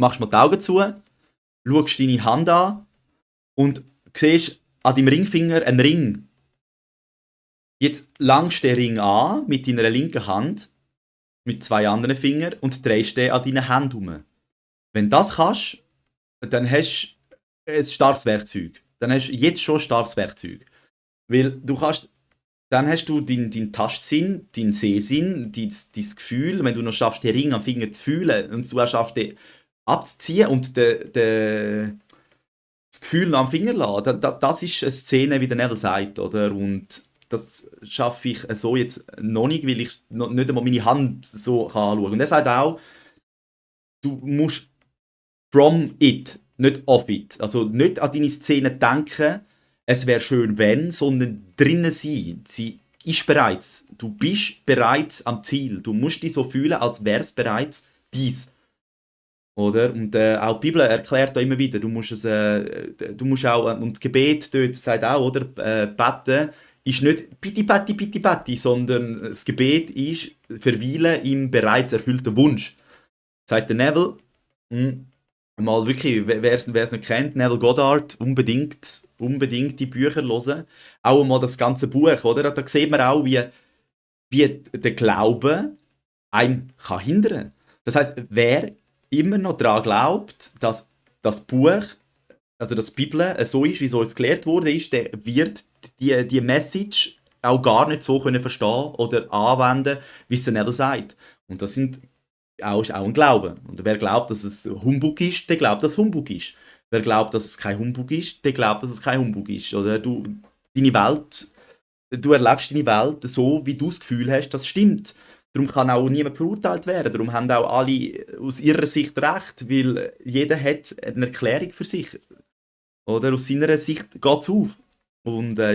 machst mal die Augen zu, schaust deine Hand an und siehst an deinem Ringfinger einen Ring. Jetzt langst den Ring an mit deiner linken Hand, mit 2 anderen Fingern und drehst den an deinen Händen herum. Wenn du das kannst, dann hast du ein starkes Werkzeug. Dann hast du jetzt schon ein starkes Werkzeug. Weil du kannst, dann hast du deinen Tastsinn, deinen Sehsinn, dein Gefühl, wenn du noch schaffst, den Ring am Finger zu fühlen und du auch schaffst, den abzuziehen und das Gefühl noch am Finger lassen, das ist eine Szene, wie der Neville sagt, oder? Und das schaffe ich so jetzt noch nicht, weil ich nicht einmal meine Hand so kann anschauen kann. Und er sagt auch, du musst from it, nicht of it. Also nicht an deine Szene denken, es wäre schön, wenn, sondern drinnen sein. Sie ist bereits. Du bist bereits am Ziel. Du musst dich so fühlen, als wäre es bereits dies. Oder? Und auch die Bibel erklärt da immer wieder, du musst auch, und das Gebet dort sagt auch, oder? Beten ist nicht Pitti Patti Pitti Patti, sondern das Gebet ist Verweilen im bereits erfüllten Wunsch. Sagt der Neville, mal wirklich, wer es nicht kennt, Neville Goddard, unbedingt die Bücher hören. Auch mal das ganze Buch, oder? Da sieht man auch, wie der Glaube einen kann hindern. Das heisst, wer immer noch daran glaubt, dass das Buch, also dass die Bibel so ist, wie es uns gelehrt wurde, der wird die Message auch gar nicht so können verstehen oder anwenden, wie es der Neville sagt. Und das ist auch ein Glaube. Und wer glaubt, dass es Humbug ist, der glaubt, dass es Humbug ist. Wer glaubt, dass es kein Humbug ist, der glaubt, dass es kein Humbug ist. Oder du erlebst deine Welt so, wie du das Gefühl hast, das stimmt. Darum kann auch niemand verurteilt werden. Darum haben auch alle aus ihrer Sicht recht, weil jeder hat eine Erklärung für sich. Oder aus seiner Sicht geht es auf. Und ja.